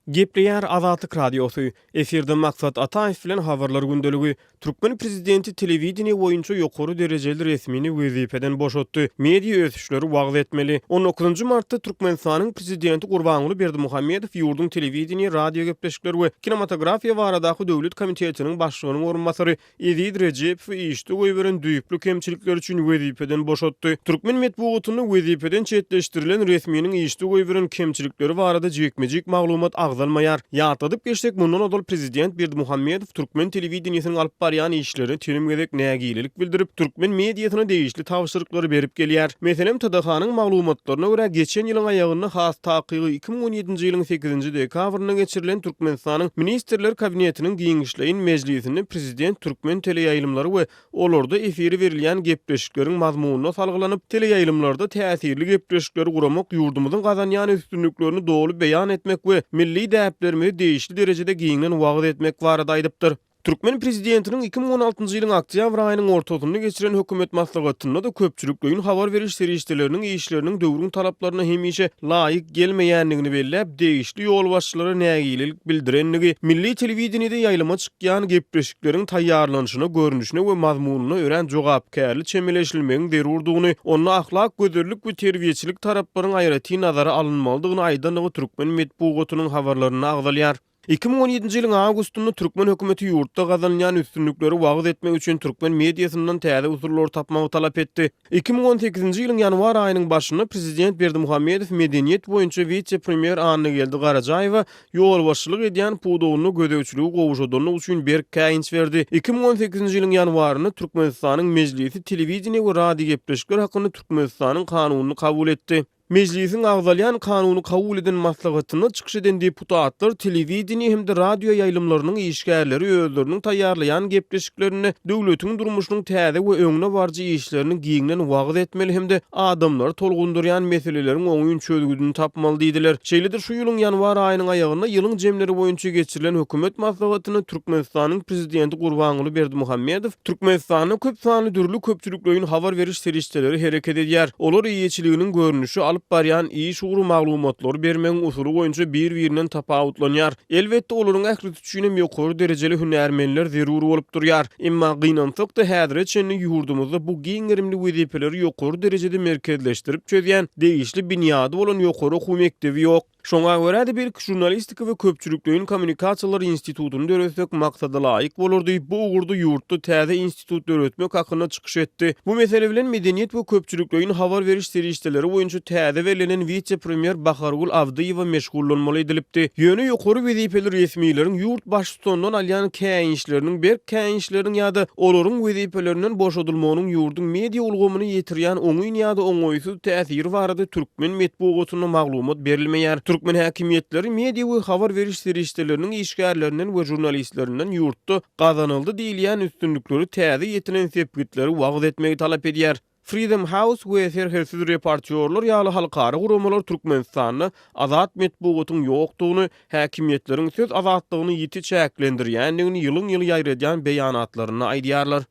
Gepleýär Azatlyk Radiosy, Efirde Maksat Ataýew bilen Habarlar gündeligi. Türkmen prezidenti telewideniýe boýunça ýokary derejeli resmini wezipeden boşatdy. Media ösüşleri wagyz etmeli. On dokuzynjy martda Türkmenistanyň prezidenti Gurbanguly Berdimuhamedow ýurduň Telewideniýe, radiogepleşikler we kinematografiýa baradaky döwlet komitetiniň başlygynyň orunbasary Eziz Rejepowy işde goýberen düýpli kemçilikleri üçin wezipeden boşatdy. Türkmen metbugatynda wezipeden çetleşdirilen resminiň işde goýberen kemçilikleri barada jikme-jik maglumat agzalmaýar. Ýatladyp geçsek, mundan ozal prezident Berdimuhamedow türkmen telewideniýesiniň alyp barýan işlerine telim gezek nägilelik bildirip, türkmen mediasyna degişli tabşyryklary berip gelýär. Meselem, TDH-nyň maglumatlaryna görä, geçen ýylyň aýagynda, has takygy 2017-nji ýylyň sekizinji dekabrynda geçirilen Türkmenistanyň Ministrler Kabinetiniň giňişleýin mejlisinde prezident türkmen teleýaýlymlary we olarda efire berilýän gepleşikleriň mazmunyna salgylanyp, teleýaýlymlarda täsirli gepleşikleri guramak ýurdumyzyň gazanýan üstünliklerini doly beýan etmek we milli däplerimizi degişli derejede giňden wagyz etmek barada aýdypdyr. Türkmen prezidentiniň 2016-njy ýylyň oktýabr aýynyň ortasynda geçiren hökümet maslahatynda-da köpçülikleýin habar beriş serişdeleriniň işleriniň döwrüň talaplaryna hemişe laýyk gelmeýändigini belläp, degişli ýolbaşçylara nägilelik bildirendigi, milli telewideniýede ýaýlyma çykýan gepleşikleriň taýýarlanyşyna, görnüşine we mazmunyna örän jogapkärli çemeleşilmegiň zerurdygyny, onda ahlak, gözellik we terbiýeçilik taraplaryň aýratyn nazara alynmalydygyny aýdandygy türkmen metbugatynyň habarlarynda agzalýar. 2017-nji ýylyň awgustynda türkmen hökümeti ýurtda gazanylýan üstünlikleri wagyz etmek üçin türkmen mediasyndan täze usullary tapmagy talap etdi. 2018-nji ýylyň ýanwar aýynyň başynda prezident Berdimuhamedow medeniýet boýunça wise-premýer Annageldi Garajaýewe ýolbaşçylyk edýän pudagynda gözegçiligi gowşadanlygy üçin berk käýinç berdi. 2018-nji ýylyň ýanwarynda Türkmenistanyň Mejlisi Telewideniýe we radiogepleşikler hakynda Türkmenistanyň Kanunyny kabul etdi. Mejlisiň agzalýan kanuny kabul eden maslahatynda çykyş eden deputatlar telewideniýe hem-de radio ýaýlymlarynyň işgärleri özleriniň taýýarlaýan gepleşiklerinde döwletiň durmuşynyň täze we öňde baryjy işlerini giňden wagyz etmeli hem-de adamlary tolgundyrýan meseleleriň oňyn çözgüdini tapmaly diýdiler. Şeýle-de şu ýylyň ýanwar aýynyň aýagynda ýylyň jemleri boýunça geçirilen hökümet maslahatynda Türkmenistanyň Prezidenti Gurbanguly Berdimuhamedow Türkmenistanda köp sanly dürli köpçülikleýin habar beriş serişdeleri hereket edýär. Olar eýeçiliginiň görnüşi, alyp barýan iş ugry, maglumatlary bermegiň usuly boýunça bir-birinden tapawutlanýar. Elbetde, olaryň ählisi üçin hem ýokary derejeli hünärmenler zerur bolup durýar. Emma, gynansak-da, häzire çenli ýurdumyzda bu giň gerimli wezipeleri ýokary derejede merkezleşdirip çözýän degişli binýady bolan ýokary okuw mekdebi ýok. Şoňa görä-de belki Žurnalistika we köpçülikleýin kommunikasiýalar institutyny döretsek maksadalaýyk bolar diýip, bu ugurda ýurtda täze institut döretmek hakynda çykyş etdi. Bu mesele bilen medeniýet we köpçülikleýin habar beriş serişdeleri boýunça täze bellenen wise-premýer Bahargül Abdyýewa meşgullanmaly edilipdi. Ýöne ýokary wezipeli resmileriň ýurt baştutanyndan alýan käýinçleriniň berk käýinçleriniň ýa-da olaryň wezipelerinden boşadylmagynyň ýurduň media ulgamyna ýetirýän oňyn ýa-da oňaýsyz täsiri barada türkmen metbugatynda maglumat berilmeýär. Türkmen häkimiýetleri media we habar beriş serişdeleriniň işgärlerinden we žurnalistlerinden ýurtda gazanyldy diýilýän üstünlikleri täze ýetilen sepgitleri wagyz etmegi talap edýär. Freedom House we Serhetsiz reportýorlar ýaly halkara guramalar Türkmenistanda azat metbugatyň ýokdugyny, häkimiýetleriň söz azatlygyny ýiti çäklendirýändigini ýylyň-ýyl ýaýradýan beýanatlarynda aýdýarlar.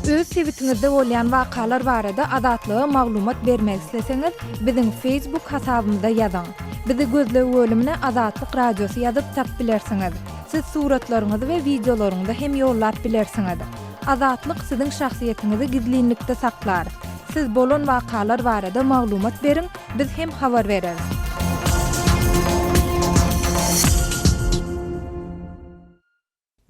Öz sebitiňizde bolýan wakalar barada Azatlyga maglumat bermek isleseňiz, biziň Facebook hasabymyza ýazyň. Bizi gözleg bölümine Azatlyk Radiosy ýazyp tap bilersiňiz. Siz suratlaryňyzy we wideolaryňyzy hem ýollap bilersiňiz. Azatlyk siziň şahsyýetiňizi gizlinlikde saklar. Siz bolan wakalar barada maglumat beriň, biz hem habar bereris.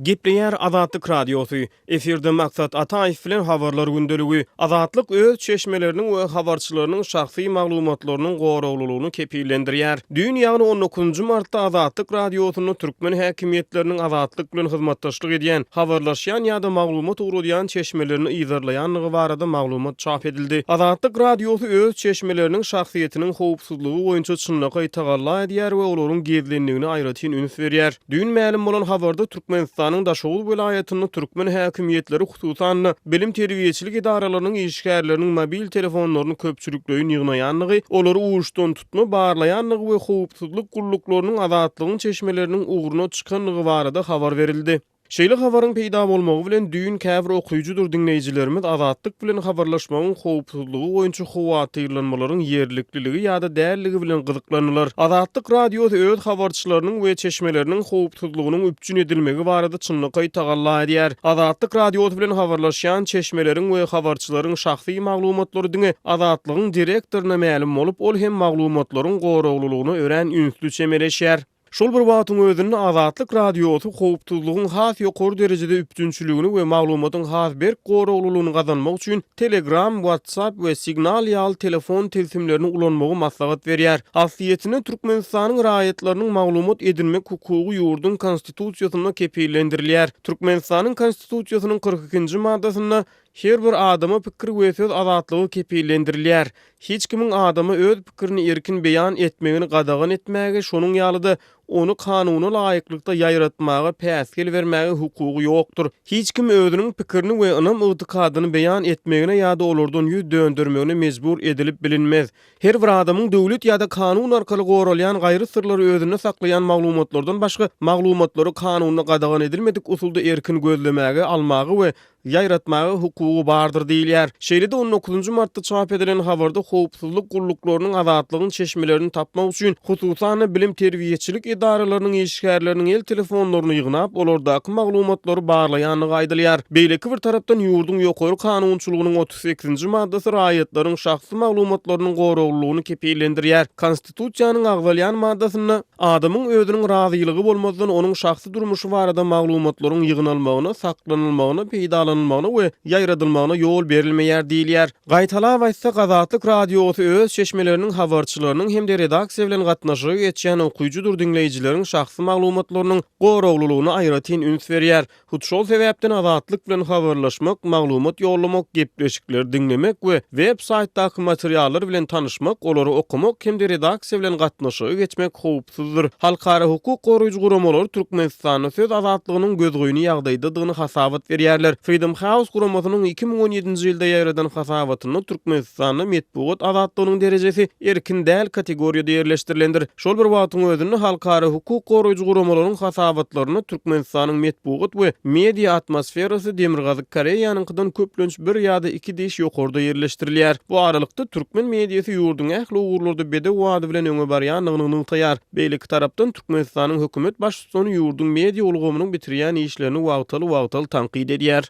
Gepleýär Azatlyk Radiosy, Efirde Maksat Ataýew bilen Habarlar gündeligi. Azatlyk öz çeşmeleriniň we habarçylarynyň şahsy maglumatlarynyň goraglylygyny kepillendirýär. Düýn, ýagny on dokuzynjy martda Azatlyk Radiosynda türkmen häkimiýetleriniň Azatlyk bilen hyzmatdaşlyk edýän, habarlaşýan ýa-da maglumat ugradýan çeşmelerini yzarlaýandygy barada maglumat çap edildi. Azatlyk Radiosy öz çeşmeleriniň şahsyýetiniň howpsuzlygy boýunça çynlakaý tagalla edýär we olaryň gizlinligine aýratyn üns berýär. Düýn mälim bolan habarda Türkmenistanyň Daşoguz welaýatynda türkmen häkimiýetleri, hususan-da, bilim-terbiýeçilik edaralarynyň işgärleriniň mobil telefonlaryny köpçülikleýin ýygnaýandygy, olary uçdantutma barlaýandygy we howpsuzlyk gulluklarynyň Azatlygyň çeşmeleriniň ugruna çykandygy barada habar berildi. Şeýle habaryň peýda bolmagy bilen düýn käbir okyjydyr diňleýjilerimiz Azatlyk bilen habarlaşmagyň howpsuzlygy boýunça howatyrlanmalaryň ýerlikliligi ýa-da dälligi bilen gyzyklandylar. Azatlyk Radiosy öz habarçylarynyň we çeşmeleriniň howpsuzlygynyň üpjün edilmegi barada çynlakaý tagalla edýär. Azatlyk Radiosy bilen habarlaşýan çeşmeleriň we habarçylaryň şahsy maglumatlary diňe Azatlygyň direktoryna mälim bolup, ol hem maglumatlaryň goraglylygyna örän ünsli çemeleşýär. Şol bir wagtyň özünde Azatlyk Radiosy howpsuzlygyň has ýokary derejede üpjünçiligini we maglumatyň has berk goraglylygyny gazanmak üçin Telegram, WhatsApp we Signal ýaly telefon tilsimlerini ulanmagy maslahat berýär. Aslyýetinde Türkmenistanyň raýatlarynyň maglumat edinmek hukugy ýurduň Konstitusiýasynda kepillendirilýär. Türkmenistanyň Konstitusiýasynyň 42-nji maddasynda Her bir adama pikir we söz azatlygy kepillendirilýär. Hiç kimiň adama öz pikirini erkin beýan etmegini gadagan etmäge, şonuň ýaly-da, ony kanuna laýyklykda ýaýratmaga päsgel bermäge hukugy ýokdur. Hiç kim özüniň pikirini we ynam-ygtykadyny beýan etmegine ýa-da olardan ýüz döndermegine mejbur edilip bilinmez. Her bir adamyň döwlet ýa-da kanun arkaly goralýan gaýry syrlary özünde saklaýan maglumatlardan başga maglumatlary kanunda gadagan edilmedik usulda erkin gözlemäge, almaga we ýaýratmaga hukugy bardyr diýilýär. Şeýle-de on dokuzynjy martda çap edilen habarda howpsuzlyk gulluklarynyň Azatlygyň çeşmelerini tapmak üçin, hususan-da, bilim-terbiýeçilik edaralarynyň işgärleriniň el telefonlaryny ýygnap, olardaky maglumatlary barlaýandygy aýdylýar. Beýleki bir tarapdan, ýurduň ýokary kanunçylygynyň 38-nji maddasy raýatlaryň şahsy maglumatlarynyň goraglylygyny kepillendirýär. Konstitusiýanyň agzalýan maddasynda adamyň özüniň razylygy bolmazdan onuň şahsy durmuşy barada maglumatlaryň ýygnalmagyna, saklanylmagyna, peýdalanylmagyna we ýaýradylmagyna ýol berilmeýär diýilýär. Gaýtalap aýtsak, Azatlyk Radiosy öz çeşmeleriniň habarçylarynyň hem-de redaksiýa bilen gatnaşyga geçýän okyjydyr diňleýjileriň şahsy maglumatlarynyň goraglylygyna aýratyn üns berýär. Hut şol sebäpden Azatlyk bilen habarlaşmak, maglumat ýollamak, gepleşikleri diňlemek we web saýtdaky materiallar bilen tanyşmak, olary okamak hem-de redaksiýa bilen gatnaşyga geçmek howpsuzdyr. Halkara hukuk goraýjy guramalary Türkmenistanda söz azatlygynyň gözgyny ýagdaýdadygyny hasabat berýärler. Freedom House guramasynyň 2017-nji ýylda ýaýradan hasabatynda Türkmenistanda metbugat azatlygynyň derejesi erkin däl kategoriýada ýerleşdirilendir. Şol bir wagtyň özünde halkara hukuk goraýjy guramalaryň hasabatlarynda Türkmenistanyň metbugat we media atmosferasy Demirgazyk Koreýanyňkydan köplenç bir ýa-da iki diş ýokarda ýerleşdirilýär. Bu aralykda, türkmen mediasy ýurduň ähli ugurlarda bedew ady bilen öňe barýandygyny nygtaýar. Beýleki tarapdan, Türkmenistanyň hökümet baştutany ýurduň media ulgamynyň bitirýän işlerini wagtal-wagtal tankyt edýär.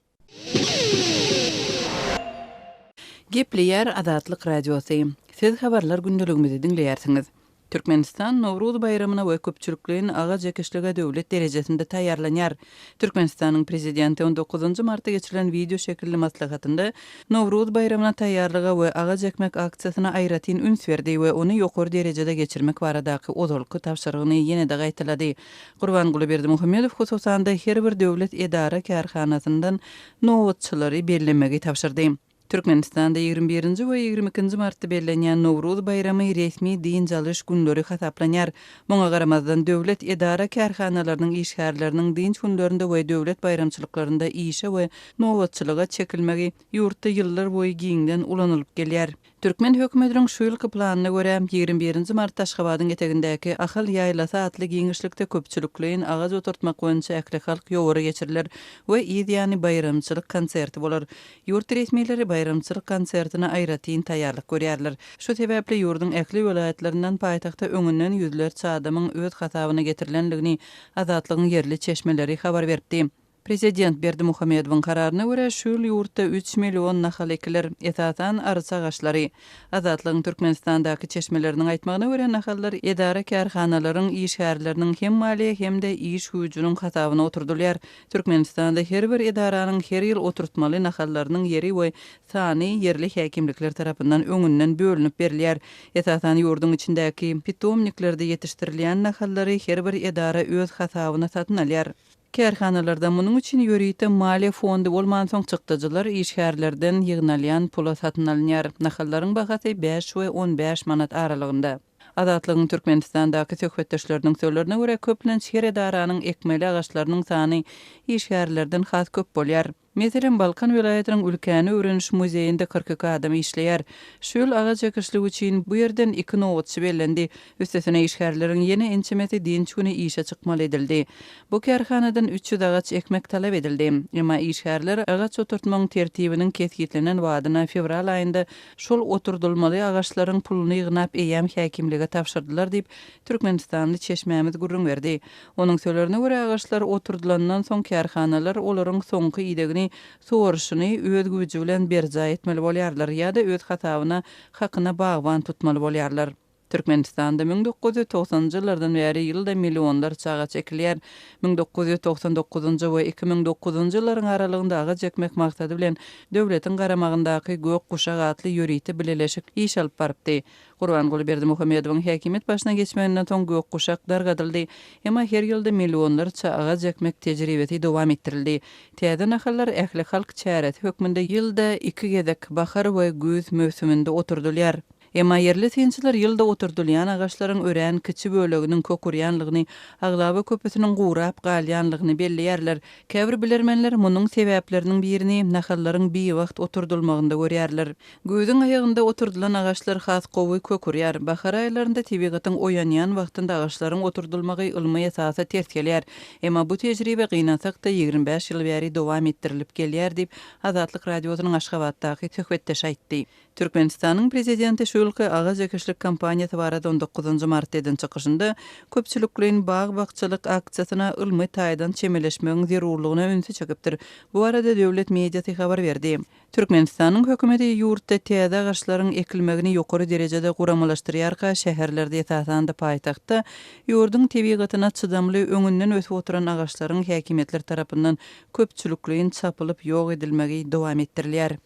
Gepleýär Azatlyk Radiosy. Siz habarlar gündeligimizi diňleýärsiňiz. Türkmenistan Nowruz baýramyna we köpçülikleýin agaç ekişlige döwlet derejesinde taýýarlanýar. Türkmenistanyň Prezidenti on dokuzynjy martda geçirilen wideo şekilli maslahatynda Nowruz baýramyna taýýarlyga we agaç ekmek aksiýasyna aýratyn üns berdi we ony ýokary derejede geçirmek baradaky ozalky tabşyrygyny ýene-de gaýtalady. Gurbanguly Berdimuhamedow hususan-da her bir döwlet edara-kärhanasyndan nobatçylary bellemegi tabşyrdy. Türkmenistanda 21-nji we 22-nji martda bellenýän Nowruz baýramy resmi dynç alyş günleri hasaplanýar. Muňa garamazdan, döwlet edara-kärhanalarynyň işgärleriniň dynç günlerinde we döwlet baýramçylyklarynda işe we nobatçylyga çekilmegi ýurtda ýyllar boýy giňden ulanylyp gelýär. Türkmen hökümetiniň şu ýylky planyna görä, 21 nji martda Aşgabadyň etegindäki Ahal ýaýlasy atly giňişlikde köpçülikleýin agaç oturtmak boýunça ählihalk ýowary geçiriler we yz ýany baýramçylyk konserti bolar. Ýurt resmileri baýramçylyk konsertine aýratyn taýýarlyk görýärler. Şu sebäpli ýurduň ähli welaýatlaryndan paýtagta öňünden ýüzlerçe adamyň öz hasabyna getirilendigini Azatlygyň ýerli çeşmeleri habar beripdi. Prezident Berdimuhamedowyň kararyna görä, şu ýyl ýurtda üç million nahal ekiler, esasan, arça agaçlary. Azatlygyň Türkmenistandaky çeşmeleriniň aýtmagyna görä, nahallar edara-kärhanalaryň işgärleriniň hem maliýe, hem-de iş güýjüniň hasabyna oturdylýar. Türkmenistanda her bir edaranyň her ýyl oturtmaly nahallarynyň ýeri we sany ýerli häkimlikler tarapyndan öňünden bölünip berilýär. Esasan, ýurduň içindäki pitomniklerde ýetişdirilýän nahallary her bir edara öz hasabyna satyn alýar. Kärhanalarda munuň üçin ýörite maliýe fondy bolmansoň çykdajylar işgärlerden ýygnalýan pula satyn alynýar. Nahallaryň bahasy bäş we 15 manat aralygynda. Azatlygyň Türkmenistandaky söhbetdeşleriniň sözlerine görä, köplenç her edaranyň ekmeli agaçlarynyň sany işgärlerden has köp bolýar. Meselem, Balkan welaýatynyň Ülkäni öwreniş muzeýinde 42 adam işleýär. Şu ýyl agaç ekişligi üçin bu ýerden iki nobatçy bellendi. Üstesine işgärleriň ýene ençemesi dynç güni işe çykmaly edildi. Bu kärhanadan 300 agaç ekmek talap edildi. Emma işgärler agaç oturtmagyň tertibiniň kesgitlenen wadyna fewral aýynda şol oturdylmaly agaçlaryň puluny ýygnap eýýäm häkimlige tabşyrdylar diýip, türkmenistanly çeşmämiz gürrüň berdi. Onuň sözlerine görä, agaçlar oturdylandan soň kärhanalar olaryň soňky idegini, suwaryşyny öz güýji bilen berjaý etmeli bolýarlar ýa-da öz hasabyna hakyna bagban tutmaly bolýarlar. Türkmenistanda 1990-njy ýyllardan bäri ýylda millionlarça agaç ekilýär. 1999-njy we 2009-njy ýyllaryň aralygynda agaç ekmek maksady bilen döwletiň garamagyndaky Gök guşak atly ýörite bileleşik iş alyp barypdy. Gurbanguly Berdimuhamedowyň häkimiýet başyna geçmeginden soň Gök guşak dargadyldy. Emma her ýylda millionlarça agaç ekmek tejribesi dowam etdirildi. Täze nahallar ählihalk çäresi hökmünde ýylda iki gezek, bahar we güýz möwsüminde oturdylýar. Emma ýerli synçylar ýylda oturdylýan agaçlaryň örän kiçi böleginiň kök urýanlygyny, aglaba köpüsiniň gurap galýanlygyny belleýärler. Käbir bilermenler munuň sebäpleriniň birini nahallaryň biwagt oturdylmagynda görýärler. Güýzüň aýagynda oturdylan agaçlar has gowy kök urýar. Bahar aýlarynda tebigatyň oýanýan wagtynda agaçlaryň oturdylmagy ylmy esasa ters gelýär. Emma bu tejribe gynansak-da 25 ýyl bäri dowam etdirilip gelýär diýip, Azatlyk Radiosynyň Aşgabatdaky söhbetdeşi aýtdy. Türkmenistanyň Prezidenti şu ýylky agaç ekişlik kampaniýasy barada on dokuzynjy martda eden çykyşynda köpçülikleýin bag-bakjalyk aksiýasyna ylmy taýdan çemeleşmegiň zerurlygyna ünsi çekipdir. Bu barada döwlet mediasy habar berdi. Türkmenistanyň hökümeti ýurtda täze agaçlaryň ekilmegini ýokary derejede guramalaşdyrýarka, şäherlerde, esasan-da paýtagtda ýurduň tebigatyna çydamly, öňünden ösüp oturan agaçlaryň häkimiýetler tarapyndan köpçülikleýin çapylyp ýok edilmegi dowam etdirilýär.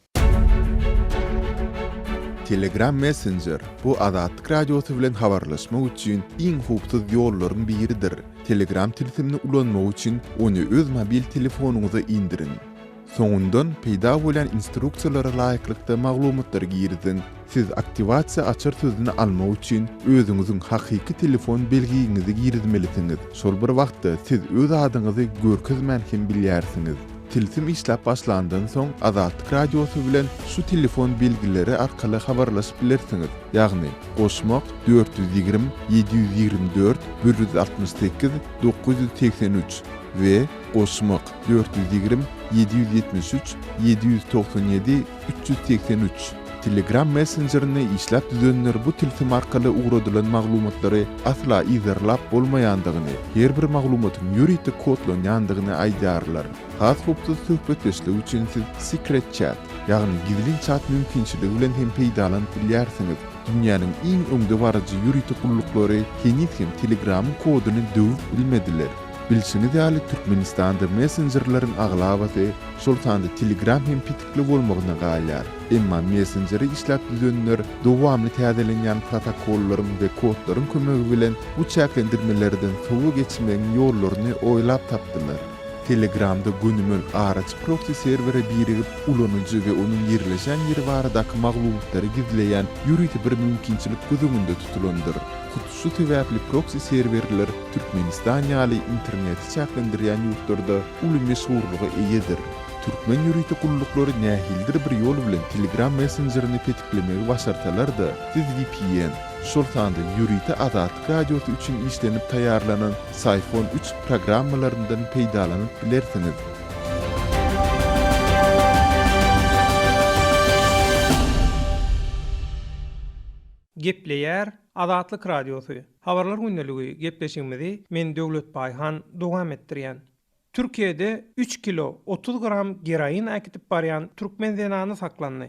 Telegram Messenger, bu Azatlyk Radiosy bilen habarlaşmak üçin iň howpsuz ýollaryň biridir. Telegram tilsimini ulanmak üçin ony öz mobil telefonyňyza indiriň. Soňundan peýda bolýan instruksiýalara laýyklykda maglumatlary giriziň. Siz aktiwasiýa açar sözüni almak üçin özüňiziň hakyky telefon belgiňizi girizmelisiňiz. Şol bir wagtda siz öz adyňyzy görkezmän hem bilýärsiňiz. Tilsim işläp başlandan soň Azatlyk Radiosy bilen şu telefon belgileri arkaly habarlaşyp bilersiňiz, ýagny, goşmak, 420 724 168 983 we goşmak, 420 773 797 383. Telegram messenjerini işläp düzenler bu tilsim arkaly ugradylan maglumatlary asla yzarlap bolmaýandygyny, her bir maglumatyň ýörite kodlanýandygyny aýdýarlar. Has howpsuz söhbetdeşlik üçin siz Secret Chat, ýagny gizlin çat mümkinçiligi bilen hem peýdalanyp bilýärsiňiz. Dünýäniň iň öňdebaryjy ýörite gulluklary heniz hem Telegramyň koduny döwüp bilmediler. Bilşiňiz ýaly, Türkmenistanda messenjerleriň aglabasy, şol sanda Telegram hem petikli bolmagyna galýar. Emma messenjeri işläp düzenler dowamly täzelenýän protokollaryň we kodlaryň kömegi bilen bu çäklendirmelerden sowa geçmegiň ýollaryny oýlap tapdylar. Telegramda gönümel araçy proksi serwere birigip, ulanyjy we onuň ýerleşen ýeri baradaky maglumatlary gizleýän ýörite bir mümkinçilik göz öňünde tutulandyr. Hut şu sebäpli proksi serwerler Türkmenistan ýaly interneti çäklendirýän ýurtlarda uly meşhurlyga eýedir. Türkmen ýörite gulluklary nähilidir bir ýol bilen Telegram messenjerini petiklemegi başarsalar-da, siz vpn, şol sanda ýörite Azatlyk Radiosy üçin işlenip taýýarlanan Syphon üç programmalaryndan peýdalanyp bilersiňiz. Gepleýär Azatlyk Radiosy, Habarlar gündeligi gepleşigimizi men Döwlet Baýhan dowam etdirýän. Türkiýede üç kilo 30 gram geroin äkidip barýan türkmen zenany saklandy.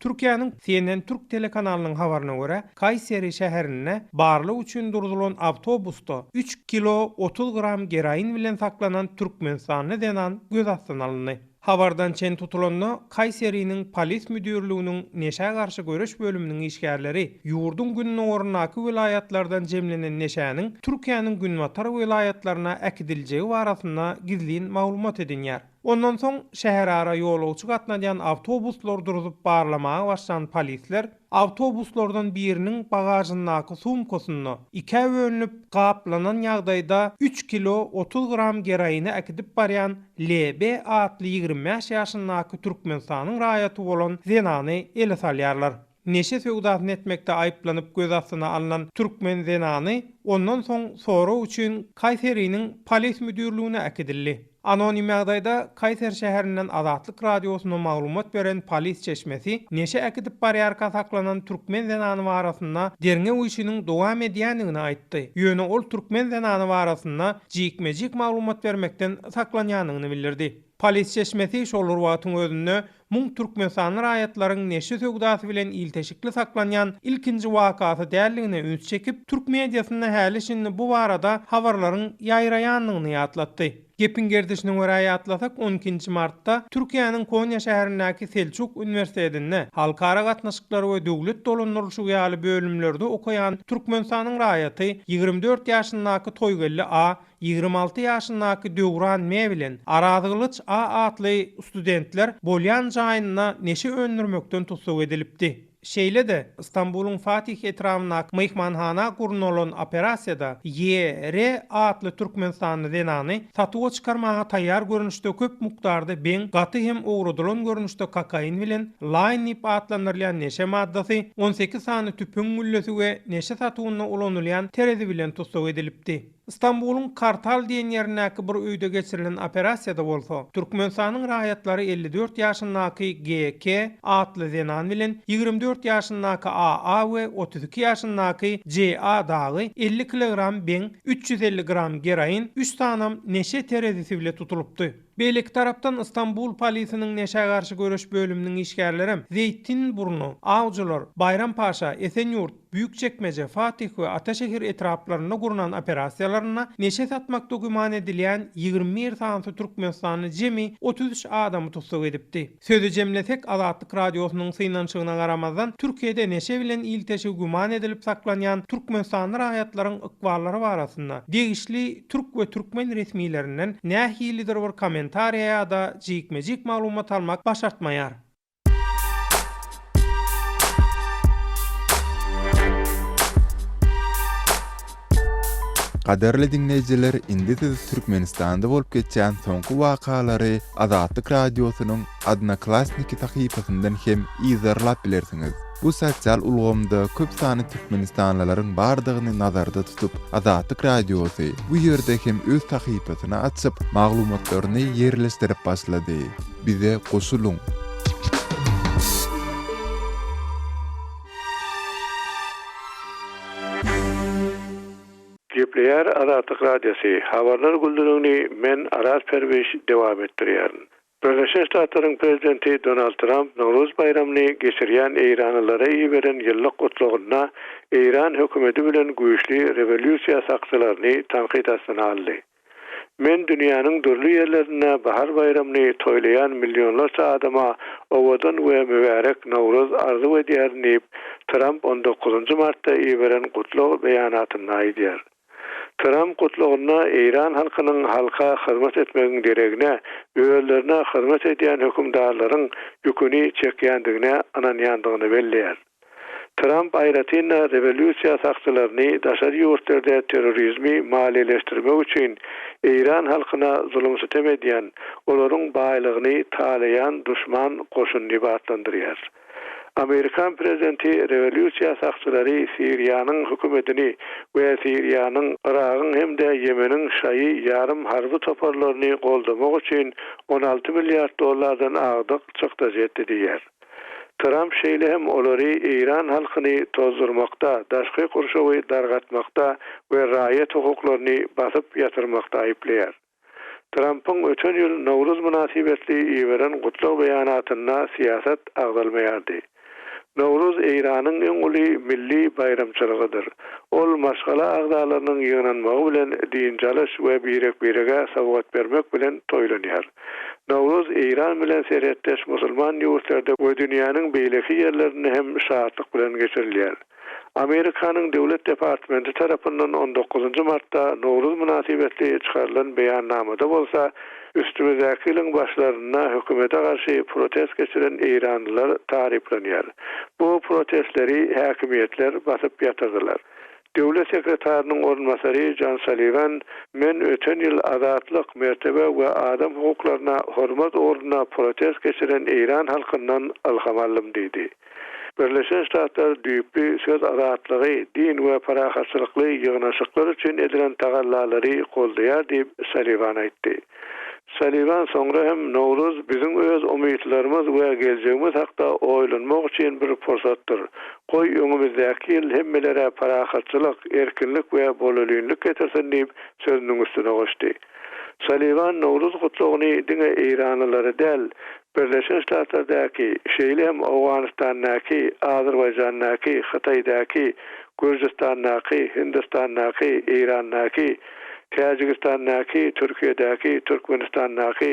Türkiýäniň CNN türk telekanalynyň habaryna görä, Kaýseri şäherinde barlag üçin durzulan awtobusda üç kilo 30 gram geroin bilen saklanan türkmenistanly zenan göz astyna alyndy. Habardan çen tutulanda, Kaýseriniň Polis müdirliginiň neşä garşy göreş bölüminiň işgärleri ýurduň gündogaryndaky welaýatlardan jemlenen neşäniň Türkiýäniň günbatar welaýatlaryna äkidiljegi barasynda gizlin maglumat edinýär. Ondan soň şäherara ýolagçy gatnadýan awtobuslary durzup barlamaga başlan polisler awtobuslardan biriniň bagažyndaky sumkasynda ikä bölünip gaplanan ýagdaýda üç kilo 30 gram geroini äkidip barýan LB atly 25 ýaşyndaky Türkmenistanyň raýaty bolan zenany ele salýarlar. Neşe söwdasyny etmekde aýyplanyp göz astyna alnan türkmen zenany ondan soň sorag üçin Kaýseriniň polis müdirligine äkidildi. Anonim ýagdaýda Kaýser şäherinden Azatlyk Radiosyna maglumat beren polis çeşmesi neşe äkidip barýarka saklanan türkmen zenany barasynda derňew işiniň dowam edýändigini aýtdy. Ýöne ol türkmen zenany barasynda jikme-jik maglumat bermekden saklanýandygyny bildirdi. Polis çeşmesi şol bir wagtyň özünde Muň türkmenistanly raýatlaryň neşe söwdasy bilen ilteşikli saklanýan ilkinji wakasy däldigine üns çekip, türk mediasynda häli-şindi bu barada habarlaryň ýaýraýandygyny ýatlatdy. Gepiň gerdişine görä ýatlasak, on ikinji martda Türkiýäniň Konýa şäherindäki Selçuk uniwersitetinde halkara gatnaşyklary we döwlet dolandyrylyşygy ýaly bölümlerde okaýan Türkmenistanyň raýaty 24 ýaşyndaky Toýgeldi A. 26 ýaşyndaky Döwran M. bilen Arazgylyç A. atly studentler bolýan jaýynda neşe öndürmekden tussag edilipdi. Şeýle-de, Stambulyň Fatih etrabyndaky myhmanhana gurnalan operasiýada Y. R. atly türkmenistanly zenany satuwa çykarmaga taýýar görnüşde köp mukdarda beň, gaty hem owradylan görnüşde kokain bilen laýn diýip atlandyrylýan neşe maddasy, 18 sany tüpeň güllesi we neşe satuwynda ulanylýan terezi bilen tussag edilipdi. Stambulyň Kartal diýen ýerindäki bir öýde geçirilen operasiýada bolsa, Türkmenistanyň raýatlary 54 ýaşyndaky GK atly zenan bilen 24 ýaşyndaky AA we 32 ýaşyndaky JA dagy 50 kilogram beň, 350 gram geroin, üç sanam neşe terezisi bile tutulypdy. Beýleki tarapdan Stambul polisiniň neşä garşy göreş bölüminiň işgärlerem Zeýtinburnu, Awjylar, Baýrampaşa, Esenýurt, Büýükçekmeje, Fatih we Ataşehir etraplarynda gurnan operasiýalarynda neşe satmakda güman edilýän 21 sanysy türkmenistanly jemi 33 adamy tussag edipdi. Sözi jemlesek, Azatlyk Radiosynyň synanyşygyna garamazdan, Türkiýede neşe bilen ilteşigi güman edilip saklanýan türkmenistanly raýatlaryň ykballary barasynda degişli türk we türkmen resmilerinden nähilidir bir kommentariýa ýa-da jikme-jik maglumat almak başartmaýar. Gadyrly diňleýjiler, indi siz Türkmenistanda bolup geçýän soňky wakalary Azatlyk Radiosynyň Odnoklassniki sahypasyndan hem yzarlap bilersiňiz. Bu sosial ulgamda köp sanly türkmenistanlylaryň bardygyny nazarda tutup, Azatlyk Radiosy bu ýerde hem öz sahypasyny açyp, maglumatlaryny ýerleşdirip başlady. Bize goşulyň! Gepleýär Azatlyk Radiosy, Habarlar güldürigini men Araz Perwiş dowam etdirýärin. Birleşen Ştatlaryň Prezidenti Donald Tramp Nowruz baýramyny geçirýän eýranlylara iberen ýyllyk gutlagynda eýran hökümeti bilen güýçli rewolýusiýa sakçylaryny tankyt astyna aldy. Men dünýäniň dürli ýerlerinde bahar baýramyny toýlaýan millionlarça adama owadan we mübärek Nowruz arzuw edýärin diýip, Tramp on dokuzynjy martda iberen gutlag beýanatynda aýdýar. Tramp gutlagynda eýran halkynyň halka hyzmat etmegiň deregine, özlerine hyzmat edýän hökümdarlaryň ýüküni çekýändigine ynanýandygyny belleýär. Tramp aýratyn-da rewolýusiýa sakçylaryny daşary ýurtlarda terrorizmi maliýeleşdirmek üçin eýran halkyna zulum-sütem edýän, olaryň baýlygyny talaýan duşman goşun diýip atlandyrýar. Amerikan prezidenti rewolýusiýa sakçylary Siriýanyň hökümetini we Siriýanyň, Yragyň hem-de Ýemeniň şaýy ýarym harby toparlaryny goldamak üçin 16 milliard dollardan agdyk çykdajy etdi diýýär. Tramp şeýle hem olary eýran halkyny tozdurmakda, daşky gurşawy dargatmakda we raýat hukuklaryny basyp ýatyrmakda aýyplaýar. Trampyň öten ýyl Nowruz mynasybetli iberen gutlag beýanatynda syýasat agzalmaýardy. Nowruz Eýranyň iň uly milli baýramçylygydyr. Ol maşgala agzalarynyň ýygnanmagy bilen dynç alyş we birek-birege sowgat bermek bilen toýlanýar. Nowruz Eýran bilen serhetdeş musulman ýurtlarda we dünýäniň beýleki ýerlerinde hem şatlyk bilen geçirilýär. Amerikanyň Döwlet departmenti tarapyndan on dokuzynjy martda Nowruz mynasybetli çykarylan beýannamada bolsa. Üstümizdäki ýylyň başlarynda hökümete garşy protest geçiren eýranlylar taryplanýar. Bu protestleri häkimiýetler basyp ýatyrdylar. Döwlet sekretarynyň orunbasary Jon Salliwan, Men öten ýyl azatlyk, mertebe we adam hukuklaryna hormat ugrunda protest geçiren eýran halkyndan ylham aldym diýdi. Birleşen Ştatlar düýpli söz azatlygy, din we parahatçylykly ýygnaşyklar üçin edilen tagallalary goldaýar diýip, Salliwan aýtdy. Salliwan soňra hem Nowruz biziň öz umytlarymyz we geljegimiz hakda oýlanmak üçin bir pursatdyr. Goý, öňümizdäki ýyl hemmelere parahatçylyk, erkinlik we bolelinlik getirsin diýip, sözüniň üstüne goşdy. Salliwan Nowruz gutlagyny diňe eýranlylara däl, Birleşen Ştatlardaky, şeýle hem Owganystandaky, Azerbaýjandaky, Hytaýdaky, Gürjüstandaky, Hindistandaky, Eýrandaky, Täjigistandaky, Türkiýedäki, Türkmenistandaky,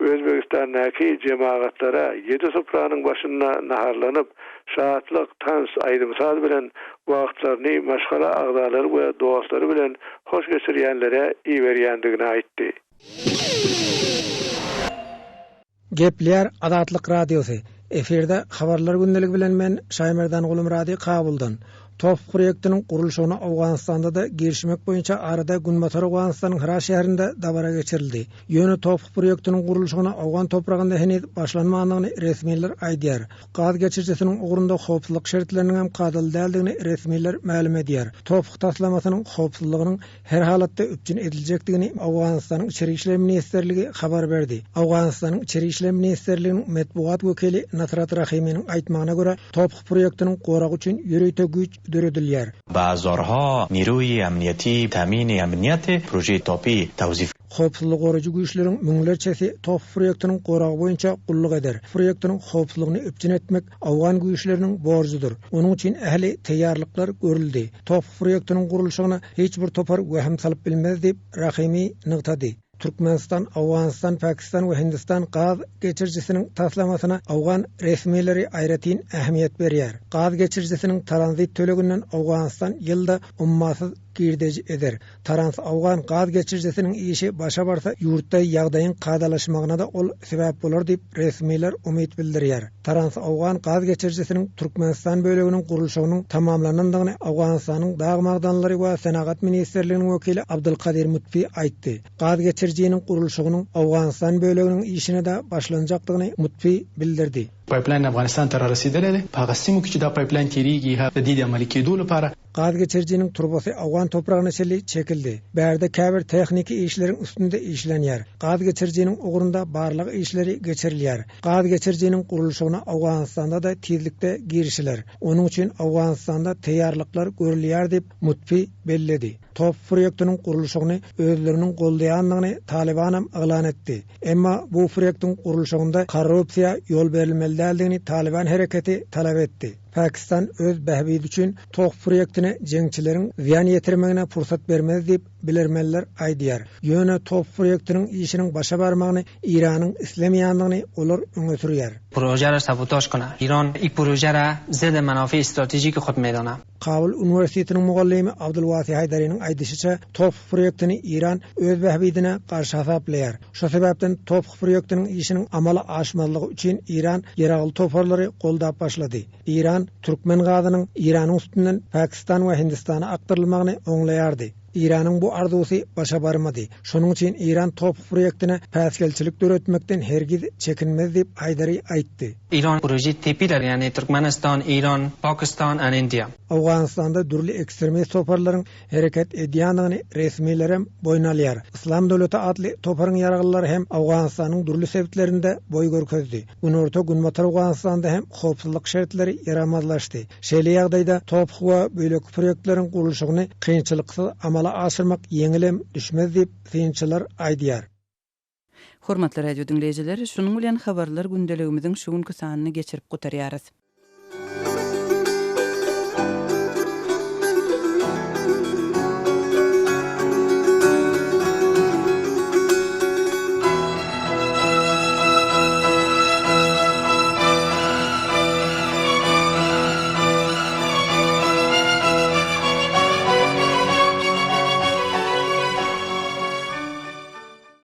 Özbegistandaky jemagatlara ýedi supranyň başynda naharlanyp, şatlyk, tans, aýdym-saz bilen wagtlaryny maşgala agzalary we dostlary bilen hoş geçirýänlere iberýändigini aýtdy. Gepleýär Azatlyk Radiosy, Efirde Habarlar gündeligi bilen men Şaýmerdan Gulumyrady Kabuldan. TOPH proýektiniň gurluşygyna Owganystanda-da girişmek boýunça arada Günbatar Owganystanyň Hyrat şäherinde dabara geçirildi. Ýöne TOPH proýektiniň gurluşygyna owgan topragynda heniz başlanmandygyny resmiler aýdýar. Gaz geçirijisiniň ugrunda howpsuzlyk şertleriniňem kadaly däldigini resmiler mälim edýär. TOPH taslamasynyň howpsuzlygynyň her halatda üpjün ediljekdigini Owganystanyň Içeri işler ministrligi habar berdi. Owganystanyň Içeri işler ministrliginiň metbugat wekili Nasrat Rahiminiň aýtmagyna görä, TOPH proýektiniň goragy üçin ýörite güýç döredilýär. Ba hazarha niruyi amniyeti tamin amniyet proje Tapi tawzif. Howpsuzlygy goraýjy güýçleriň müňlerçesi TOPH proýektiniň goragy boýunça gulluk eder. Proýektiniň howpsuzlygyny üpjün etmek owgan güýçleriniň borjudyr. Onuň üçin ähli taýýarlyklar görüldi. TOPH proýektiniň gurluşygyna hiç bir topar wehim salyp bilmez diýip, Rahimi nygtady. Türkmenistan, Owganystan, Pakistan we Hindistan gaz geçirijisiniň taslamasyna owgan resmileri aýratyn ähmiýet berýär. Gaz geçirijisiniň tranzit töleginden Owganystan ýylda ummasyz girdeji eder. Trans-Owgan gaz geçirijisiniň işi başa barsa, ýurtda ýagdaýyň kadalaşmagyna-da ol sebäp bolar diýip, resmiler umyt bildirýär. Trans-Owgan gaz geçirijisiniň Türkmenistan böleginiň gurluşygynyň tamamlanandygyny Owganystanyň Dag magdanlary we senagat ministrliginiň wekili Abdulkadir Mutfi aýtdy. Gaz geçirijiniň gurluşygynyň Owganystan böleginiň işine-de başlanjakdygyny Mutfi bildirdi. پایپ لاین افغانستان ته رارسیدلی دی، په هغه سیمو کې چې دا پایپ لاین تیریږي د دې د عملي کیدو لپاره. Gaz geçirijiniň turbasy owgan topragyna çenli çekildi. Bärde käbir tehniki işleriň üstünde işlenýär. Gaz geçirijiniň ugrunda barlag işleri geçirilýär. Gaz geçirijiniň gurluşygyna Owganystanda-da tizlikde girişiler. Onuň üçin Owganystanda taýýarlyklar görülýär diýip, Mutfi belledi. TOPH proýektiniň gurluşygyny özleriniň goldaýandygyny Talybanam yglan etdi. Emma bu proýektiň gurluşygynda korrupsiýa ýol berilmeli däldigini Talyban hereketi talap etdi. Pakistan öz bähbidi üçin TOPH proýektine jeňçileriň zyýan ýetirmegine pursat bermez diýip, bilermenler aýdýar. Ýöne TOPH proýektiniň işiniň başa barmagyny Eýranyň islemeýändigini olar öňe sürýär. Proje ra sabotaj kone. Iran ik proje ra zid menafi stratejik xud medane. Kabul uniwersitetiniň mugallymy Abdulwasi Haýdariniň aýdyşyça, TOPH proýektini Eýran öz bähbidine garşy hasaplaýar. Şo sebäpden TOPH proýektiniň işiniň amala aşmazlygy üçin Eýran ýaragly toparlary goldap başlady. Eýran türkmen gazynyň Eýranyň üstünden Pakistan we Hindistana akdyrylmagyny oňlaýardy. Eýranyň bu arzuwsy başa barmady. Şonuň üçin Eýran TOPH proýektine päsgelçilik döretmekden hergiz çekinmez diýip, Haýdari aýtdy. Iran proje tepiler ýagny Türkmenistan, Iran, Pakistan and India. Owganystanda dürli ekstremist toparlaryň hereket edýändigini resmilerem boýun alýar. Yslam döwleti atly toparyň ýaraglylary hem Owganystanyň dürli sebitlerinde boý görkezdi. Günorta-Günbatar Owganystanda hem howpsuzlyk şertleri ýaramazlaşdy. Şeýle ýagdaýda TOPH we beýleki proýektleriň gurluşygyny kynçylyksyz amala aşyrmak ýeňilem düşmez diýip, synçylar aýdýar. Hormatly radio diňleýjiler, şunuň bilen Habarlar gündeligimiziň şu günki sanyny geçirip gutarýarys.